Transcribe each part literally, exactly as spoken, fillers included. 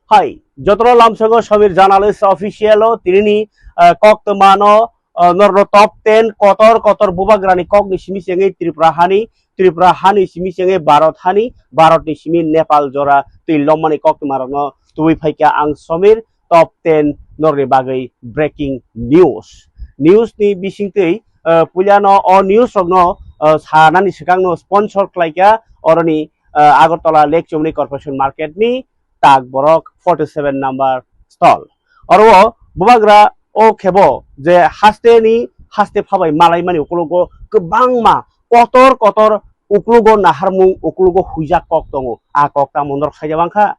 Hai, jotono lamsogo Samir Journalist Official o tinini, ah, koktwmano, ah, norno top ten kotor kotor bubagrani kokni simi chengwi Tripura hani, Tripura hani simi chengwi Bharat hani, Bharatni simi Nepal jora twi lomani koktwmarokno tubui phaikha ang Samir. Top ten norni bagwi breaking news. News ni bisingtwi, ah, puilano o news rokno, ah, sanani swkangno sponsor khlaikha oroni, ah, Agartala Lake Chomni Corporation Market ni tak borok forty seven number stall. Oro bubagra o khebo je haste ni haste phabai malai mani ukulogo kwbangma kotor kotor ukulogo naharmung ukulogo huijak kok tongo. A kok tamo norok saida mankha.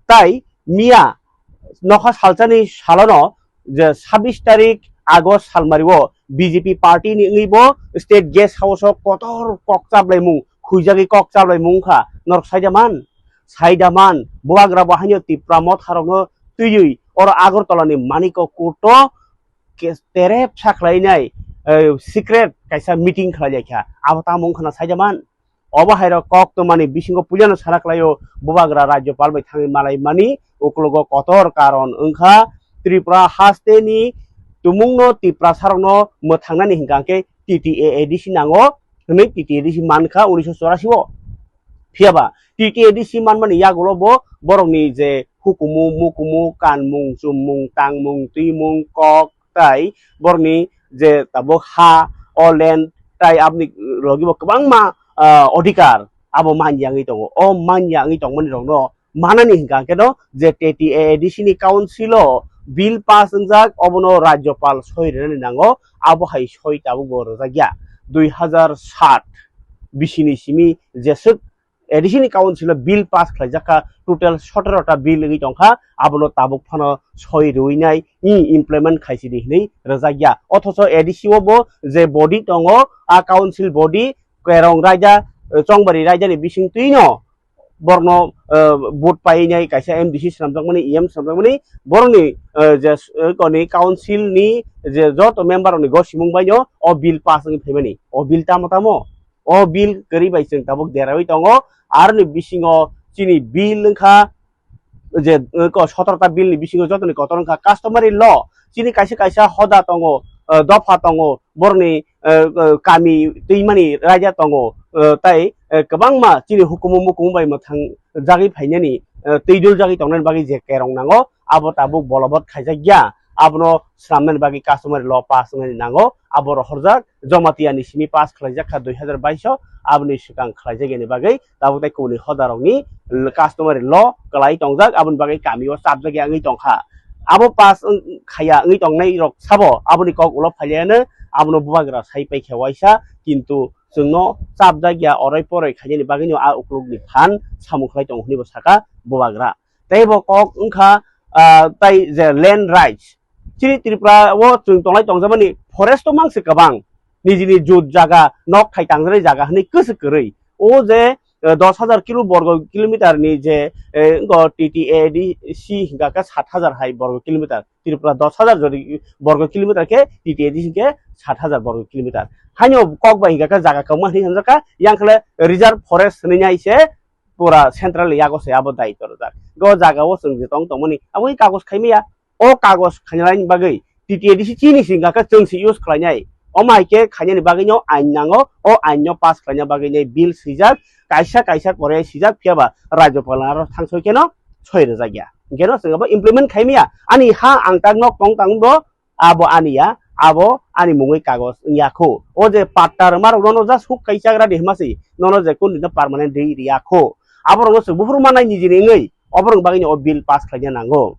Tai miya nokha salsani salono je sabbish tarik August salmario B J P party ni wngwi bo state guest house o kotor kok chaplaimung huijagwi kok chaplaimung wngkha norok saida man. Saida man, bubagra bo haino Tipra motharokno twiwi oro Agartala ni Manikya Court o ke-, terep sa khlainai, eh, secret kaisa meeting khlailaikha. Abo tamo wngkhana saida man. Obo hairok koktwmani bisingo puilano sana khlaio, bubagra Rajyapal bai thangwi malai mani uklogo kotor karon wngkha Tripura haste ni tumungno Tiprasarokno mwthangnani hinkha khe T T A A D C nango hwnwi T T A A D C mankha unisho chorasi o. Phiyaba T T A A D C manmani yagulo bo borokni je hukumu, mukumu, kanmung, chummung, tangmung, twimung, kok, tai borokni je tabuk ha, o land, tai aboni logi bo kwbangma, ah, odhikar abo manya wngwi tongo. O manya wngwi tongmani rokno manani hinkha khe no je T T A A D C ni council o bill pass wngjak, obono Rajyapal soi rwnani nango, abo hai soi tabuk bo rwjak ya. Dui hazar sat bisini simi jeswk A D C ni council o bill pass khlaijak kha, total sotoro ta bill wngwi tong kha, abono tabuk phano soi rwinai, i implement khaisidi hinwi rwjak ya. Othocho A D C o bo je body tongo, a council body, Kerong raida, eh, Chongbari raida ni bising twi no borokno, eh, vote painai kaisa M D C swnamjakmani, E M swnamjakmani, borokni, eh, je, eh, koni council ni je joto member rokni gosimung bai no o bill pass wngwi phaimani. O bill tamo tamo? O bill kwrwi bai chwng tabuk deraui tongo. Aroni bisingo chini bill wngkha je, eh, ko sotoro ta bill ni bisingo jotoni kotor wngkha customary law. Chini kaisa kaisa hoda tongo, eh, dopha tongo, borokni, eh, eh, kami twimani raida tongo, eh, tai, eh, kwbangma chini hukumu mukumu bai mwthang jagwi phainani, eh, twi dul jagwi tongnani bagwi je kerong nango, abo tabuk bolobot khaijak ya. Abono swnamnani bagwi customary law pass wngnani nango, abo rohorjak. Jamatia ni simi pass khlaijak kha dui hazar bais o, aboni swkang khlaijak yani bagwi tabuk tai kubuni hoda rokni customary law kwlai tongjak, aboni bagwi kami o chapjak ya wngwi tongkha. Abo pass wng-, khaya wngwi tongnai rok sabo aboni kok ulo phailiano, abono bubagra sai paikha waisa, kintu chwngno chapjak ya oroi poroi khainani bagwino a uklukni phan samung khlai tongo hwnwi bo saka bubagra. Tei bo kok wngkha, ah, tai je land rights. Chini Tripura o chwng tonglai tongjakmani forest o mangse kwbang. Nijini jut jaga, nok thai tangjaknai jaga hwnwi kwswk kwrwi. O je, eh, dos hajar kilo borgo kilometer ni je, eh, wngkha T T A D C hinkha khe sat hajar hai borgo kilometer. Tripura dos hajar jodi borgo kilometer khe T T A D C hinkhe sat hajar borgo kilometer. Haino kok bai hinkha khe jaga kwbangma hwnwi hamjakha, yang khle reserve forest hwnwi nai se pura central yago se abo daityo rwjak. Go jaga o chwng je tong tongmani abo kagoj khaimaya. O kagoj khainani bagwi T T A D C chini singha khe chwng se use khlainai. Omo hai khe khainani bagwi no ain nango, o ain no pass khlaina bagwi nai bill swijak, kaisa kaisa kore swijak, phiya ba Rajyapal aro thangsoi kheno soi rwjak ya. Hinkhe no chwng abo implement khaimaya. Ani ha ang tak nok tong tang bo, abo ani ya, abo ani mungwi kagoj wngya kho. O je patta rwma rok nono just huk kaisa gra di hima se, nono je kun dino permanent di riya kho. Abo rokno chwng buphuru manai nijini wngwi, obo rok bagwi no o bill pass khlaina nango.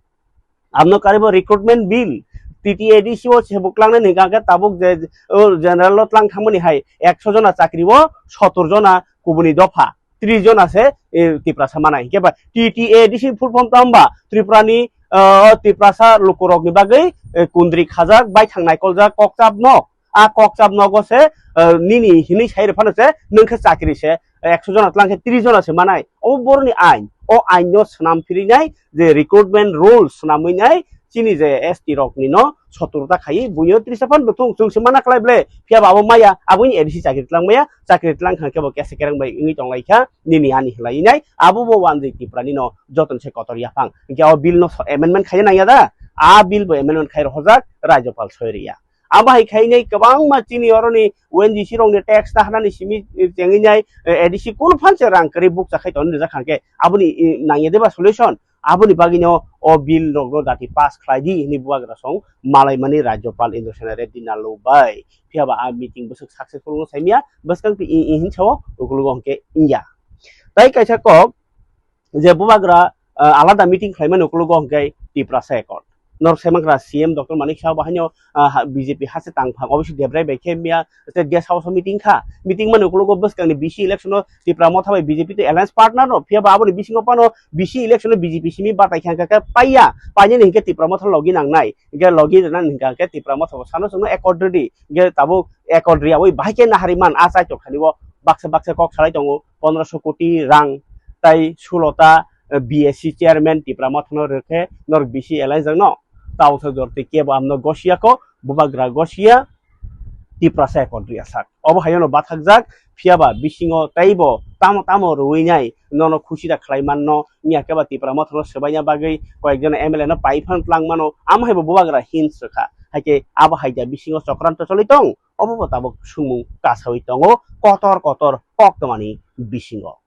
Abno karibo recruitment bill, T T A D C o se buklangnani hingka khe tabuk je, o general o tlang thangmani hai ekso jona chakri o sotor jona kubuni dopha, tris jona se, e, Tiprasa manai. Hinkhe ba T T A D C full form tamo ba Tripura ni, o, Tiprasa lukurok ni bagwi, e, kundri khajak, baithang naikoljak, kokchap nok. A kokchap nogo se, o, nini hinwi sai rw phano se, nwng khe chakri se, ekso jona tlang khe tris jona se manai. Obo boroni ain. O ain no swnam phirinai je recruitment rules swnamwi nai chini je S T rok ni no sotur ta khai, buino trisa phan bo thung, chwng se mana khlai ble, phiya ba abo maya, abo ni A D C chakri tlang maya, chakri tlang khan khe bo kesa kereng bai wngwi tong lai kha, nini ani hwlai nai, abo bo one day Tripura ni no joto ni se kotor yaphang. Hinkhe o bill no so amendment khai nang ya da, a bill bo amendment khai rohorjak, Rajyapal soi ri ya. Abo hai khai nai kwbangma chini oro ni O N G C rok ni tax ta hana ni simi, eh, chengwi nai, eh, A D C kunu phan se rang kwrwi bukcha khai tong rijak kha khe, abo ni, eh, nang ya de ba solution? Aboni bagwino o bill rokno dati pass khlai di hwnwi bubagra song malaimani Rajyapal Indra Sena Reddy Nallu bai. Phiya ba a meeting bwswk successful wngwi saimya, bwskang twi i, i hinsa o ukologo hwnkhe wngya. Tai kaisa kok je bubagra, ah, alada meeting khlaimani ukologo hwnkhe Tiprasa Accord. Norok saimankha C M Doctor Manik Saha bo haino, ah, ha, B J P hase tangphang obo se Debrai bai khe miya state guest house o meeting kha. Meeting mani ukologo bwskangni B C election o Tipra Motha bai B J P tei alliance partner rok, phiya ba aboni bisingo phano B C election o B J P simi batai kha, kha, kha paiya, painani hinkhe Tipra Motha logi nangnai, hinkhe logi rwna hinkha khe Tipra Motha bo sano chwngno accord rwdi, hinkhe tabuk accord rwyawi bahai khe nahari man a chaitok thani o baksa baksa kok salai tongo, pondroso koti rang tai sulota, eh, B S C chairman Tipra Motha no rwkhe norok B C alliance rokno tausa jor tei kebo amno gosiya kho, bubagra gosiya, Tiprasa Accord rwya sak. Obo haino bathakjak, phiya ba bisingo teibo tamo tamo rwui nai nono khusi da khlai manno, wngya khe ba Tipra Motha no swbaina bagwi koyek jona M L A no pai phan tlang mano, amo hai bo bubagra hinsa kha. Hai khe abo hai da bisingo chokranto choli tong, obo bo tabuk swngmung kasaui tongo kotor kotor koktwmani bisingo.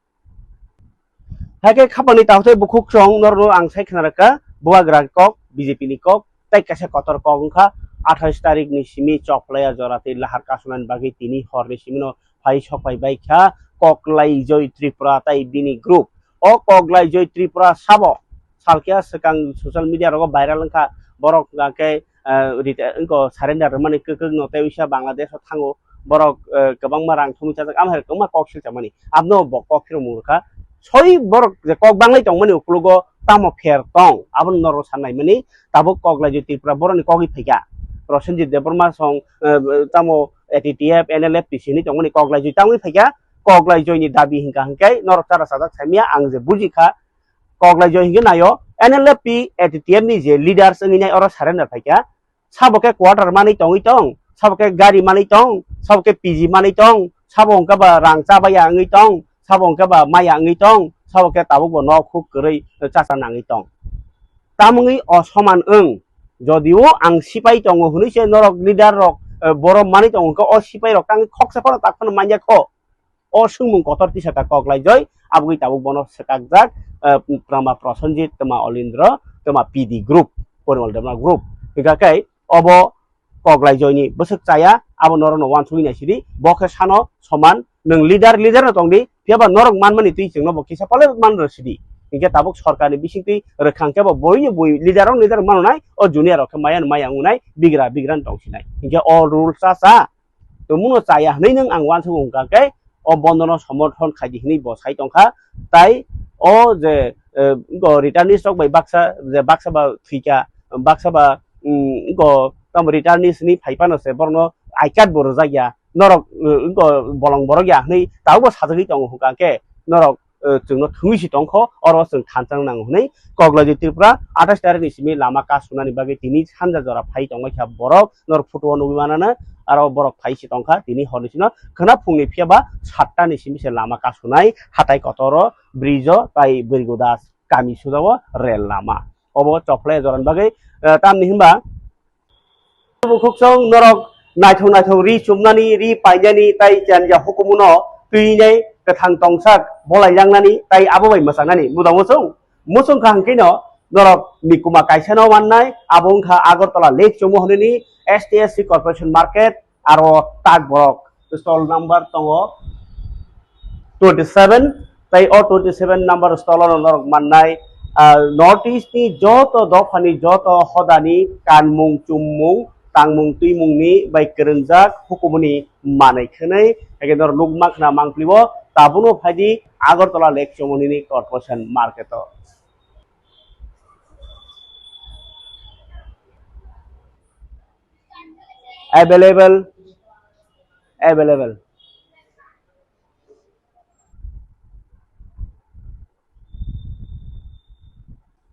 Hai khe khapangni takhuk tei bukhuk chwng norokno ang sai khna rwkha, bubagra kok, B J P ni kok, tei kaisa kotor kok wngkha, athais tarik ni simi Chokphlaya jora tei lahar kasunani bagwi tini horni simi no phai sok phai bai kha Koklai Joy Tripura tei bini group. O Koklai Joy Tripura sabo salkhe swkang social media rogo viral wngkha, borok hwnkha khe ah, rita-, wngko surrender rwmani kwkwk no tei uisa Bangladesh o thango borok, eh, kwbangma rang thumwi chajak, amhai kwbangma kok silchamani. Abno bo kok phirokmung rwkha. Soi borok je kok banglai tongmani ukologo tamo pher tong, abono norok sanai mani tabuk Koklai Joy Tripura boroni kogwi phaikha. Prosenjit Debbarma song, eh, tamo A T T F, N L F T C hinwi tongmani Koklai Joy tangwi phaikha. Koklai Joy ni dabi hwnkha hwnkhe norok chara chajak saimya ang je bujikha. Koklai Joy hwnkhe naio, N L F P A T T F ni je leaders wngwi nai oro surrender phaikha, sabo khe quarter manwi tongwi tong, sabo khe gari manwi tong, sabo khe P G manwi tong, sabo hwnkhe ba rang chabaya wngwi tong, sabo hwnkhe ba maya wngwi tong, sabo khe tabuk bo nok huk kwrwi, eh, chacha nangwi tong. Tamungwi o soman wng, jodio ang sipai tongo hwnwi se norok leader rok, eh, borok manwi tongo hwnkhe o sipai rok tangwi khoksa phano tak phano manya kho. O swngmung kotor tisa kha Koklai Joy, aboni tabuk bono swkakjak, eh, twma Prosenjit, twma Olindro, twma P D group, Porimal Debbarma group. Hingkha khe obo Koklai Joy ni bwswk chaya, abo norok no uansugwi nai sidi, bo khe sano soman, nwng leader, leader no tongdi, phiya ba norok manmani twi chwngno bo kisa pale man rw sidi. Hingkhe tabuk sorkar ni bisingtwi rwkhang khe bo boi ni boi leader rok, leader mano nai, o junior rok khe maya no maya wngnai, bigra, bigra no tong sinai. Hingkhe o rule cha cha, tongmungno chaya hwnwi nwng ang uansukgo hwnkha khe o bondo no somorthon khaidi hwnwi bo sai tongkha. Tai o je, eh, go returnees rok bai baksa, je baksa ba thwikha, baksa ba, mm, go tamo returnees ni phai phano se borokno I card bo rwjak ya, norok, eh, go bolong borok ya hwnwi tabukbo sajagwi tongo hwnkha khe norok eh, chwngno thwngwi se tongkho, oro chwng thansa nango hwnwi Koklai Joy Tripura athais tarikni simi lama kasunani bagwi tini sanja jora phai tongbaikha borok, norok photo o nugwi manano, aro borok phai se tongkha tini horni sino khwna phungni phiya ba satta ni simi se lama kasunai hatai kotoro bridge o tai Bwrwigoda kami sujao rel lama. Obo Chokphlaya jorani bagwi, eh, tamni hinba Bukhuk song norok naithok naithok ri chumnani, ri painani tai chanja hukumuno twinai kwthang tongsak bolai langnani tai abo bai mwchangnani muda muchung. Muchung kha hwnkhe no norok ni kuma kaisa no mannai, abo wngkha Agartala Lake Chomu hwnwi ni S T S C Corporation Market aro tak borok stall number tongo twenty seven, tai o twenty seven number stall o norok mannai, ah, North East ni joto dophani, joto hodani kanmung, chummung, tangmung, twimung ni bai kwrwngjak hukumu ni manwi khwnwi, haikhe norok nuk mankha na mangpili o, tabukno phaidi Agartala Lake Chomoni ni Corporation Market o. Available, available.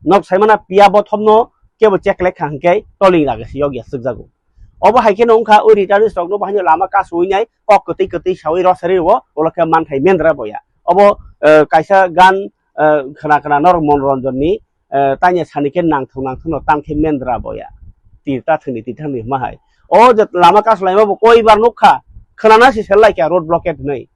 Nok saimana piya bothomno kebo check lekha hwnkhe toling raga se yokya swkjago. Obo hai kheno wngkha o retirees rokno bo haino lama kasui nai kok kwtwi kwtwi saui rosari rwo, ulo khe manthai mendra boya. Obo, eh, kaisa gan, eh, khna khna norok Monoranjan ni, eh, tanya sani khe nangthok nangthok no tang khe mendra boya. Tir ta thangni, tir thangni hwnma hai. O je lama kasulaima bo koi bar nukha, khwnana se sel laikha road blockade hwnwi.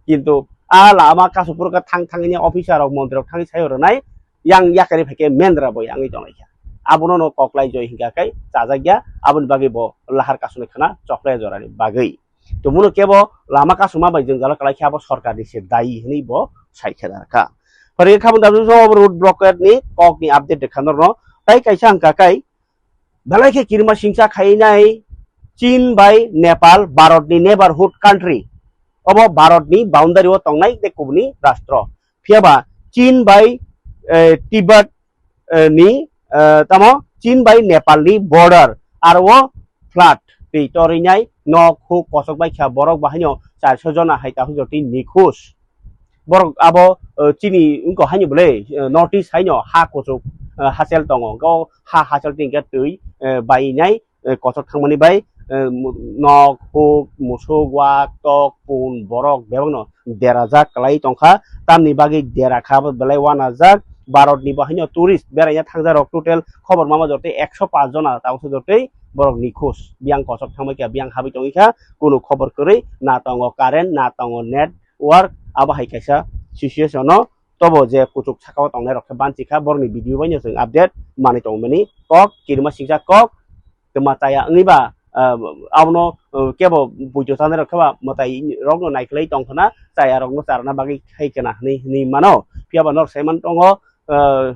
Kintu a lama kasupur kha thang thangni officer rok montri rok thangwi sayo rwnai, yang yakari phaikhe mendra boya wngwi tonglaikha. Abono no koklai joi hingka khe chajakya, aboni bagwi bo lahar kasuni khna choklai jorani bagwi. Tumuno kebo lama kasuma bai jwngjalo kalaikha abo sorkarni se dayi hwnwi bo saikha darkha. Pari khabun dabu so road blockade ni kok ni update dekha norno. Tai kaisa hingka kai belai khe kirima singsa khainai Chin bai Nepal, Bharat ni neighborhood country. Obo Bharat ni boundary o tongnai tei kubuni rastro. Phiyaba Chin bai, eh, Tibet, eh, ni, eh, tamo Chin bai Nepal ni border aro o flood twi torinai nok huk kosok bai kha borok bahaino charso jona hai takhuk jotwi nikhus. Borok abo, eh, chini wngkha haino bwle, eh, North East haino ha kuchuk, eh, hachal tongo. Hwnkhe o ha hachal twi hwnkhe twi, eh, bainai, eh, kochok thangmani bai, eh, mu-, nok, huk, musuk, wak, tok, pun, borok bebakno derajak kwlai tongkha. Tamni bagwi dera kha abo belai wanajak. Bharat ni bo haino tourist beraina thangjakrok total khobor mama jotwi ekso paanch jona tabuksa jotwi borok nikhus. Biyang kochok thangbai kha, biyang habwi tongwi kha, kunu khobor kwrwi, na tongo current, na tongo net, work, abo hai kaisa situation o tobo je kuchuk saka o tongnai rok khe banchi kha, borok ni video bai no chwng update manwi tong mani kok, kirima singsa kok, twma chaya wngwi ba, ah, abono, ah, kebo buijo chanai rok khe ba mwtai rok no naikolwi tong khna, chaya rok no charwna bagwi khai khna hwnwi, hwnwi mano. Phiya ba norok sai man tongo, ah,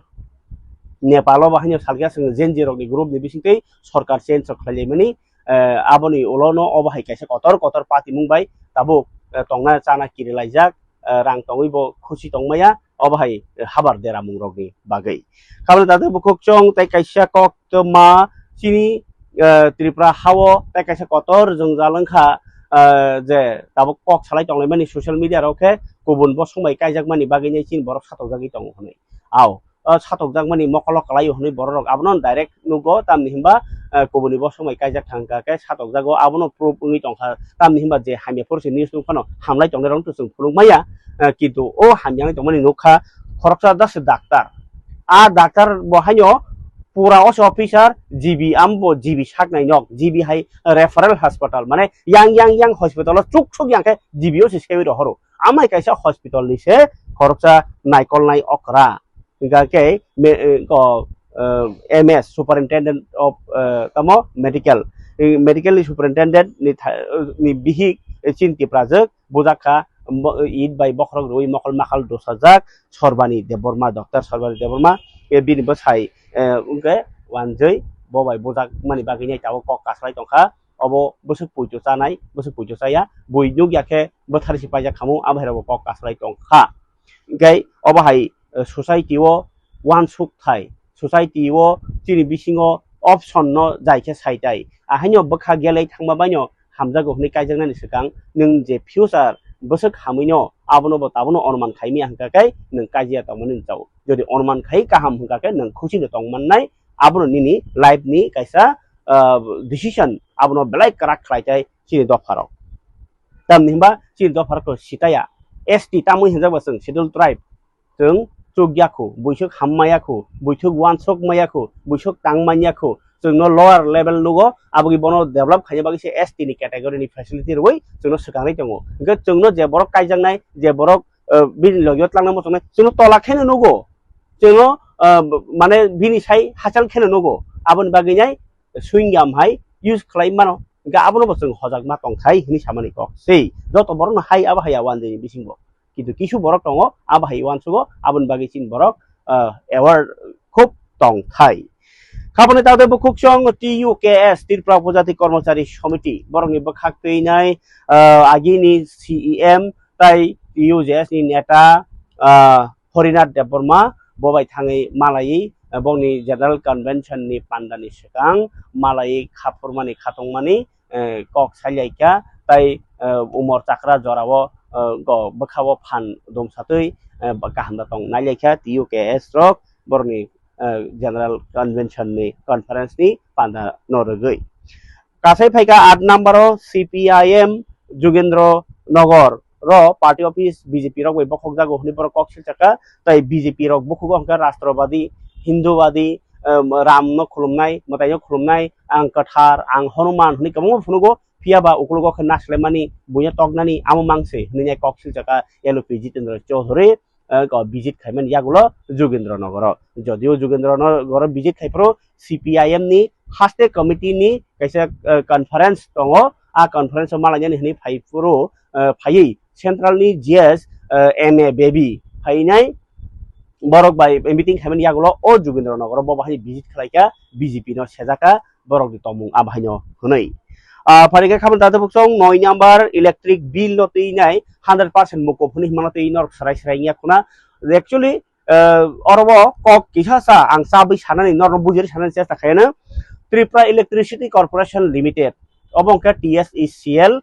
Nepal o bo haino salkhe chwng Gen Z rok ni group ni bisingtwi sorkar change rok khlai lai mani, eh, aboni ulo no obo hai kaisa kotor kotor patimung bai tabuk, eh, tongna chana kiri laijak, eh, rang tongwi bo khusi tongmaya, obo hai, eh, habar deramung rokni bagwi. Khaboni tate bukhuk chwng tei kaisa kok twma chini, eh, Tripura hao tei kaisa kotor jwngjal wngkha, eh, je tabuk kok salai tonglaimani social media rok khe kubun bosong bai kaijakmani bagwi nai chini borok satokjagwi tongo hwnwi. Ao, o satokjakmani mokolo kwlaio hwnwi bororok abono direct nugo, tamni hinba, eh, kubuni bosong bai kaijak thangkha khe satokjago, abono proof wngwi tongkha, tamni hinba je hamya phuru se news nukphano hamlai tongnai rokno chwng phunuk maya, eh, kintu o hamya wngwi tongmani nukha khoroksa just doctor, a doctor bo haino pura o se officer G B, ambo G B saknai nok, G B hai referral hospital, mane yang yang yang hospital o chuk suk yang khe G B o se sewi rohoro, amai kaisa hospital ni se khoroksa naikolnai okra. Hingkha khe me-, eh, ko, eh, M S, Superintendent of, eh, tamo Medical. Eh, medical ni superintendent ni tha-, eh, ni bihik, eh, chin tiprajwk, bujak kha, mo-, eh, it bai bokhorok rwi mokol makal dosajak, Sorbani Debbarma, Doctor Sorbani Debbarma, eh, bini bwsai, eh, wngkhe wanjwi bo bai bujak mani bagwi nai tabuk kok kasalai tongkha. Obo bwswk poito chanai, bwswk poito chaya, bui nukya khe bwthar se paijak khamu, abo hai rokbo kok kasalai tongkha. Hingkhe obo hai, eh, society o uansuk thai, society o chini bisingo option no jai khe sai tai. Ahaino bwkha gelai thangma baino hamjago hwnwi kaijaknani swkang nwng je future bwswk hamwino abono bo tabono onuman khaimya hwnkha khe nwng kaijakya tongmani nwng chao. Jodi onuman khai kaham hwnkha khe nwng khusi no tongmannai, abono nini life ni kaisa, ah, decision abono belai kwrak khlai tai chini dopharok. Tamni hinba chini dopharok to sitaya S T tamwi hinjak ba chwng schedule tribe, chwng chuk yakhu, buisuk ham maya khu, buisuk wansuk maya khu, buisuk tang manya khu, chwngno lower level nugo, abogi bono develop khaina bagwi se S T ni category ni facility rwui chwngno swkangwi tongo. Hwnkhe chwngno je borok kaijaknai, je borok, eh, bini logio tlangnai muchungnai, chwngno tola kheno nugo. Chwngno, ah, mane bini sai hachal kheno nugo. Aboni bagwi nai swing gam hai use khlai mano. Hingkhe abono bo chwng hojakma tongthai hwnwi samani kok se. Joto borokno hai abo hai ya wanjani bisingo. Kintu kisu borok tongo, abo hai wansugo, aboni bagwi chini borok, ah, aware khub tongthai. Khaboni tawde bukhuk chwng T U K S, Tripura Upajati Kormochari Somiti, borokni bwkhak twi nai, ah, agini C E M tai T U J S ni neta, ah, Horinath Debbarma bo bai thangwi malaiwi, eh, bokni General Convention ni panda ni swkang malaiwi khaphurmani khatungmani, eh, kok sailaikha tai, eh, umor chakra jorao, eh, go bwkhao phan dumsatwi, eh, kaham da tong nailaikha T U K S rok borokni eh, General Convention ni conference ni panda no rwgwi. Kasai phaikha aat number o C P I M Jugendra Nagar ro party office B J P rok bai bokhok jago hwnwi borok kok silchakha, tai B J P rok bukhugo hwnkha Rashtrabadi, Hindubadi, em, Ram no khulumnai, mwtai no khulumnai, ang kwthar, ang Hanuman hwnwi kwbangma phunugo, phiya ba ukologo khe naslaimani, buino toknani amo mangse hwnwi nai kok silchakha L O P Jitendra Chaudhary, eh, ko visit khaimani yagulo Jugendra Nogoro. Jodio Jugendra Nogoro visit khai phuru C P I M ni haste committee ni kaisa, eh, conference tongo. A conference o malainani hwnwi phai phuru, eh, phaiwi central ni G S, eh, M A Baby phainai borok bai meeting khaimani yagulo o Jugendra Nogoro bo bahai visit khlaikha, B J P no sejakha borok ni tongmung abo haino hwnwi. Ah, phaikhe khamani tata buksong noi number electric bill no twi nai hundred percent mukup hwnwi himano twi norok serai serai wngya khuna. Actually, eh, oro bo kok kisa sa ang chabwi sanani norok bujiri sanani chesta khaino. Tripura Electricity Corporation Limited, obo hwnkhe T S E C L,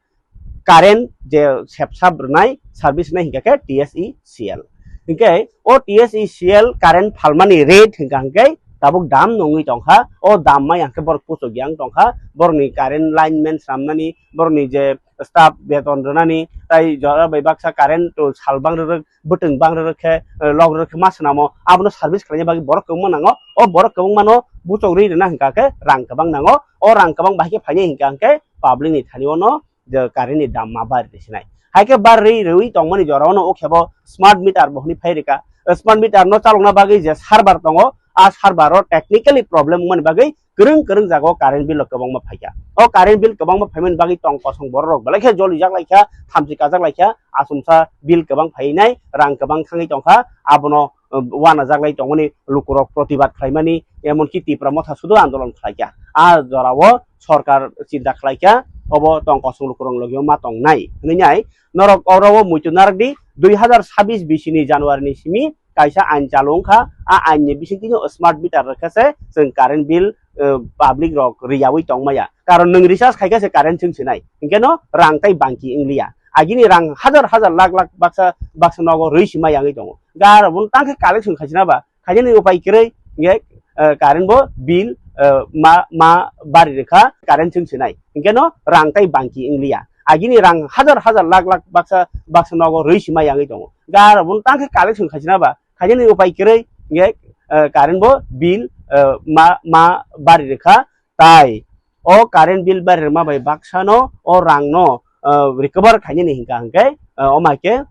current je sepsap rwnai service rwnai hingkha khe T S E C L. Hinkhe o T S E C L current phalmani rate hingkha hinkhe tabuk dam nungwi tongkha, o dam mai hingkhe borok puchuk yang tongkha, borokni current lineman swnamnani, borokni je staff beton rwnani, tai jora bai baksa current to sal bang rwrwk, bwtwng bang rwrwk khe, eh, log rwrwk khe ma swnamo, abono service khlaina bagwi borok kwbangma nango, o borok kwbangmano buchok rwi rwna hingkha khe rang kwbang nango, o rang kwbang bahai khe phainai hingkha hinkhe public ni thani ono je current ni dam ma bari rwi sinai. Hai khe bari rwi tongmani jora ono o khe bo smart meter bo hwnwi phai rwkha. Smart meter no chalokna bagwi je server tongo, a server o technically problem wngmani bagwi kwrwng kwrwng jaga o current bill rok kwbangma phaikha. O current bill kwbangma phaimani bagwi tong kosong borok rok belai khe jolijak laikha, thamchi kajak laikha, asumsa bill kwbang phainai, rang kwbang thangwi tongkha, abono, um, wanajaklai tongmani lukurok protibad khlaimani, emonki Tipra Motha sudu andolon khlaikha. A jorao sorkar chinta khlaikha, obo tong kosong lukurok logio ma tongnai hwnwi nai. Norok oro o muitu narak di, dui hazar sabis bisini January ni simi kaisa ain chalu wngkha, a ain ni bisingtwi no smart meter rwkha se chwng current bill, eh, public rok riyaui tongmaya. Karon nwng recharge khaikha se current chwng sinai, hinkhe no rang tai bangki wngliya. Agini rang hajar hajar lakh lakh baksa baksa nogo rwi sima yangwi tongo. Ga aro bono tangkhe collection khaisina ba, khainani upai kwrwi, hinkhe, eh, current bo bill, eh, ma, ma bari rwkha, current chwng sinai. Hinkhe no rang tai bangki wngliya. Agini rang hajar hajar lakh lakh baksa baksa nogo rwi sima yangwi tongo. Ga aro bono tangkhe collection khaisina ba, khainani upai kwrwi, hinkhe, eh, current bo bill, eh, ma, ma bari rwkha. Tai o current bill bari rwma bai baksano o rangno, eh, recover khainani hingkha hinkhe, eh, omo hai khe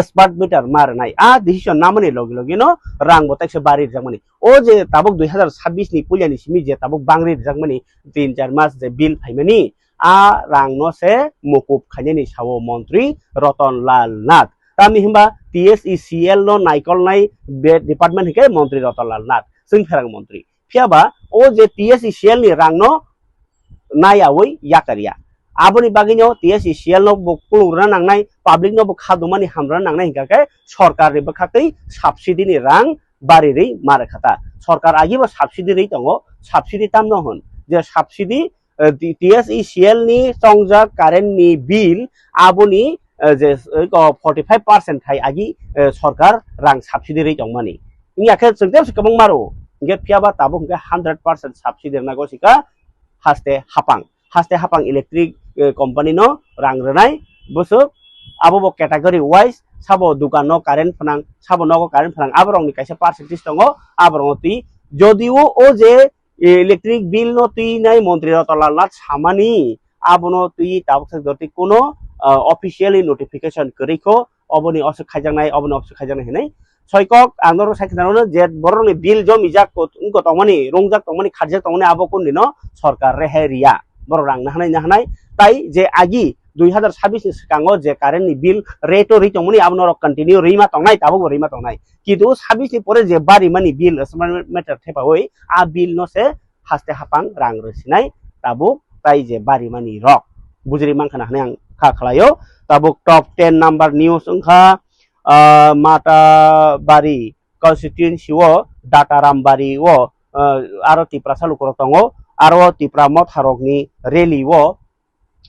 smart meter ma rwnai. A decision namani logi logi no rang bo taisa bari rwjakmani. O je tabuk dui hazar sabis ni puila ni simi je tabuk bangri rwjakmani tin char mas je bill phaimani, a rang no se mukup khainani sao montri Ratan Lal Nath. Tamni hwnba T S E C L no naikolnai be department hinkhe montri Ratan Lal Nath, chwng pherang montri. Phiya ba o je T S E C L ni rang no nayaui yakarya. Aboni bagwi no T S E C L no bo kulung rwna nangnai, public no bo kha dumani ham rwna nangnai hingkha khe sorkar ni bwkhaktwi subsidy ni rang bari rwi ma rwkha ta. Sorkar agi bo subsidy rwi tongo, subsidy tamno hwn je subsidy, eh, T-, T S E C L ni chongjak current ni bill aboni, eh, je, eh, ko forty five percent hai agi, eh, sorkar rang subsidy rwi tongmani. Wngya khe chwng tei kwbangma rwo. Hinkhe phiya ba tabuk hinkhe hundred percent subsidy rwna gosika haste hapang. Haste hapang electric, eh, company no rang rwnai bwswk abo bo category wise sabo dukan no current phnang, sabo nogo current phnang, aborokni kaisa percentage tongo, aborokno twi. Jodio o je electric bill no twi nai montri Ratan Lal Nath samani, abono twi tabuk sak jotwi kuno, ah, officially notification kwrwi kho, oboni oswk khaijaknai, oboni oswk khaijaknai hinwi. Soikok ang norok sai khna rwno je borokni bill jomijak ko-, wngkha tongmani, rongjak tongmani, kharjak tongmani abo kundino sorkar rehai riya. Borok rang nahanai nahanai, tai je agi dui hazar sabis ni swkango je current ni bill rate o rwi tongmani abo norok continue rwima tongnai, tabukbo rwima tongnai. Kintu sabis ni pore je barimani bill smart meter thepaui a bill no se haste hapang rang rwsinai tabuk tai je barimani rok. Bujiri mankha na hinwi ang kha khlaio. Tabuk top ten number news wngkha, ah, Matabari constituency o Datarambari o, ah, aro Tiprasa lukurok tongo, aro Tipra Motha rokni rally o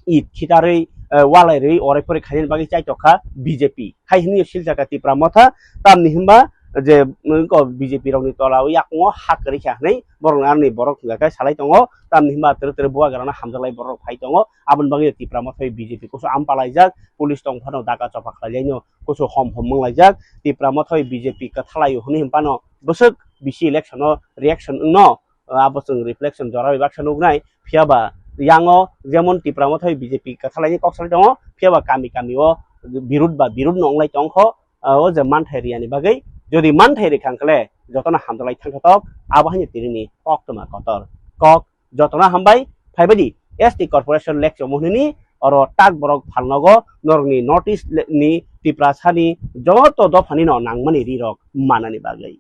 it khitarwi, eh, walairwi orai porai khainani bagwi chaitokha B J P. Hai hwnwi silchakha Tipra Motha, tamni hwnba je wngkha B J P rokni tola o yakungo ha kwrwi kha hwnwi borokni aroni borok hwnka khe salai tongo. Tamni hwnba twrwk twrwk bubagra no hamjaklai borok phai tongo. Aboni bagwi Tipra Motha bai B J P kusu am palaijak, police tong phano daka chopha khlailaino kusu hom hom wnglaijak. Tipra Motha bai B J P kwthalai hwnwi hwnphano bwswk bisi election o reaction wngno, abo chwng reflection jora bai baksa nuknai. Phiya ba yango jemon Tipra Motha bai B J P kwthalaini kok salai tongo, phiya ba kami kami o birud ba birud no wnglai tongkho. O je manthai riyani bagwi, jodi manthai rikha hwnkhe jotono hamjaklai thangkha tok, abo haino tinini koktwma kotor kok. Jotono hambai, phaibaidi S T corporation lekchomung hwnwi oro tak borok phalnogo norokni North East ni Tiprasani joto dophani no nangmani rirok manani bagwi.